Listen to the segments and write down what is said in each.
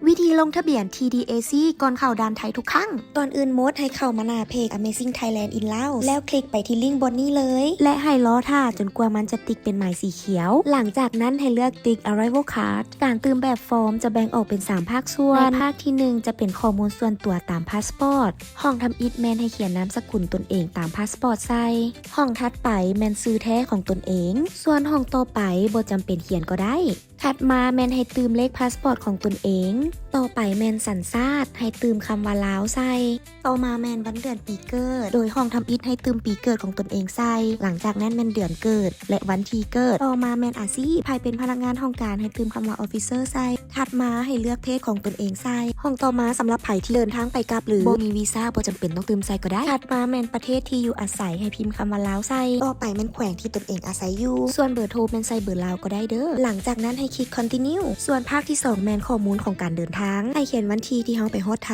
ວິທີລົງທະບຽນ TDAC ກ່ອນເຂົ້າດ່ານໄທທຸກຄັ້ງ. ກ່ອນອື່ນໝົດ ໃຫ້ເຂົ້າມາໜ້າເພຈ Amazing Thailand in Laos ແລ້ວຄລິກໄປທີ່ລິ້ງບ່ອນນີ້ເລີຍ ແລະ ໃຫ້ລໍຖ້າຈົນກວ່າມັນຈະຕິກເປັນໝາຍສີຂຽວ. ຫຼັງຈາກນັ້ນໃຫ້ເລືອກຕິກ Arrival Card. ການຕື່ມແບບຟອມຈະແບ່ງອອກເປັນສາມພາກສ່ວນ. ໃນພາກທີໜຶ່ງຈະເປັນຂໍ້ມູນສ່ວນຕົວຕາມພາສປອດ. ຫ້ອງທຳອິດແມ່ນໃຫ້ຂຽນນາມສະກຸນຕົນເອງຕາມພາສປອດໃສ່. ຫ້ອງຖັດໄປແມ່ນຊື່ແທ້ຂອງຕົນເອງ. ສ່ວນຫ້ອງຕໍ່ໄປບໍ່ຈຳເປັນຂຽນກໍໄດ້. ຖັດມາແມ່ນໃຫ້ຕື່ມເລກພາສປອດຂອງຕົນເອງ. ຕໍ່ໄປແມ່ນສັນຊາດ, ໃຫ້ຕື່ມຄຳວ່າລາວໃສ່. ຕໍ່ມາແມ່ນວັນເດືອນປີເກີດ, ໂດຍຫ້ອງທຳອິດໃຫ້ຕື່ມປີເກີດຂອງຕົນເອງໃສ່. ຫຼັງຈາກນັ້ນແມ່ນເດືອນເກີດ ແລະ ວັນທີ່ເກີດ. ຕໍ່ມາແມ່ນອາຊີບ, ໃຜເປັນພະນັກງານຫ້ອງການໃຫ້ຕື່ມຄຳວ່າ Officer ໃສ່. ຖັດມາໃຫ້ເລືອກເພດຂອງຕົນເອງໃສ່. ຫ້ອງຕໍ່ມາສຳລັບໃຜທີ່ເດີນທາງໄປກັບ ຫຼື ບໍ່ມີວີຊາ ບໍ່ຈຳເປັນຕ້ອງຕື່ມໃສ່ກໍໄດ້. ຖັດມາແມ່ນປະເທດທີ່ຢູ່ອາໄສ, ໃຫ້ພິມຄຳວ່າລາວໃສ່. ຕໍ່ໄປແມ່ນແຂວງທີ່ຕົນເອງອາໄສຢູ່. ສ່ວນເບີໂທແມ່ນໃສ່ເບີລາວກໍໄດ້ເດີ. ຫຼັງຈາກນັ້ນໃຫ້ຄລິກ Continue. ສ່ວນພາກທີສອງແມ່ນຂໍ້ມູນຂອງການເດີນທາງ, ໃຫ້ຂຽນວັນທີທີ່ເຮົາໄປຮອດໄທ.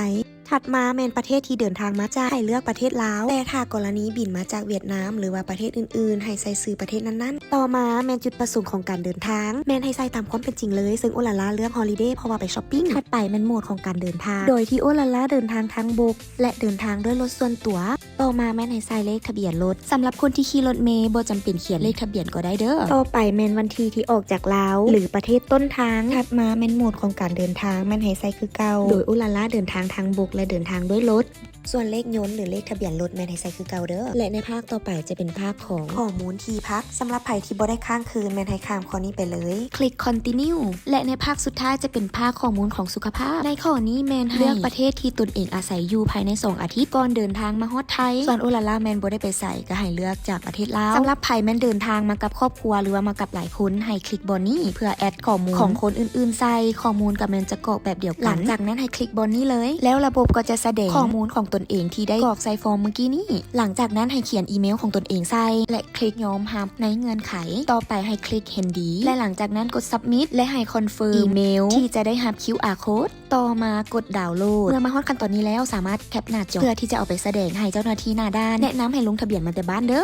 ຖັດມາແມ່ນປະເທດທີ່ເດີນທາງມາຈາກ, ໃຫ້ເລືອກປະເທດລາວ, ແຕ່ຖ້າກໍລະນີບິນມາຈາກຫວຽດນາມ ຫຼືວ່າປະເທດອື່ນໆ ໃຫ້ໃສ່ຊື່ປະເທດນັ້ນໆ. ຕໍ່ມາແມ່ນຈຸດປະສົງຂອງການເດີນທາງ, ແມ່ນໃຫ້ໃສ່ຕາມຄວາມເປັນຈິງເລີຍ, ເຊິ່ງໂອລາລາເລືອກ Holiday ເພາະວ່າໄປ Shopping. ຖັດໄປແມ່ນໂໝດຂອງການເດີນທາງ, ໂດຍທີ່ໂອລາລາເດີນທາງທາງບົກ ແລະ ເດີນທາງດ້ວຍລົດສ່ວນຕົວ. ຕໍ່ມາແມ່ນໃຫ້ໃສ່ເລກທະບຽນລົດ. ສຳລັບຄົນທີ່ຂີ່ລົດເມ ບໍ່ຈຳເປັນຂຽນເລກທະບຽນກໍໄດ້ເດີ. ຕໍ່ໄປແມ່ນວັນທີທີ່ອອກຈາກລາວ ຫຼື ປະເທດຕົ້ນທາງ. ຖັດມາແມ່ນໂໝດຂອງການເດີນທາງ, ແມ່ນໃຫ້ໃສ່ຄືເກົ່າ, ໂດຍໂອລາລາເດີນທາງທາງບົກ ແລະ ເດີນທາງດ້ວຍລົດ. ສ່ວນເລກຍົນ ຫຼື ເລກທະບຽນລົດແມ່ນໃຫ້ໃສ່ຄືເກົ່າເດີ. ແລະ ໃນພາກຕໍ່ໄປຈະເປັນພາກຂອງຂໍ້ມູນທີ່ພັກ. ສຳລັບໃຜທີ່ບໍ່ໄດ້ຄ້າງຄືນ ແມ່ນໃຫ້ຂ້າມຂໍ້ນີ້ໄປເລີຍ. ຄລິກ Continue. ແລະ ໃນພາກສຸດທ້າຍຈະເປັນພາກຂໍ້ມູນຂອງສຸຂະພາບ. ໃນຂໍ້ນີ້ແມ່ນໃຫ້ເລືອກປະເທດທີ່ຕົນເອງອາໄສຢູ່ພາຍໃນສອງອາທິດກ່ອນເດີນທາງມາຮອດໄທ. ສ່ວນໂອລາລາແມ່ນບໍ່ໄດ້ໄປໃສ, ກໍໃຫ້ເລືອກຈາກປະເທດລາວ. ສຳລັບໃຜແມ່ນເດີນທາງມາກັບຄອບຄົວ ຫຼືວ່າມາກັບຫຼາຍຄົນ, ໃຫ້ຄລິກບ່ອນນີ້ເພື່ອແອັດຂໍ້ມູນຂອງຄົນອື່ນໆໃສ່. ຂໍ້ມູນກໍແມ່ນຈະກອກແບບດຽວກັນ. ຫຼັງຈາກນັ້ນໃຫ້ຄລິກບ່ອນນີ້ເລີຍ, ແລ້ວລະບົບກໍຈະສະແດງຂໍ້ມູນຂອງຕົນເອງທີ່ໄດ້ກອກໃສ່ຟອມມື້ກີ້ນີ້. ຫຼັງຈາກນັ້ນໃຫ້ຂຽນອີເມວຂອງຕົນເອງໃສ່ ແລະ ຄລິກຍອມຮັບໃນເງື່ອນໄຂ. ຕໍ່ໄປໃຫ້ຄລິກເຫັນດີ ແລະ ຫຼັງຈາກນັ້ນກົດ Submit ແລະ ໃຫ້ Confirm ອີເມວທີ່ຈະໄດ້ຮັບ QR Code. ຕໍ່ມາກົດ Download. ເມື່ອມາຮອດຂັ້ນຕອນນີ້ແລ້ວ ສາມາດແຄັບໜ້າຈໍເພື່ອທີ່ຈະເອົາໄປສະແດງໃຫ້ເຈົ້າໜ້າທີ່ໜ້າດ່ານ. ແນະນຳໃຫ້ລົງທະບຽນມາແຕ່ບ້ານເດີ.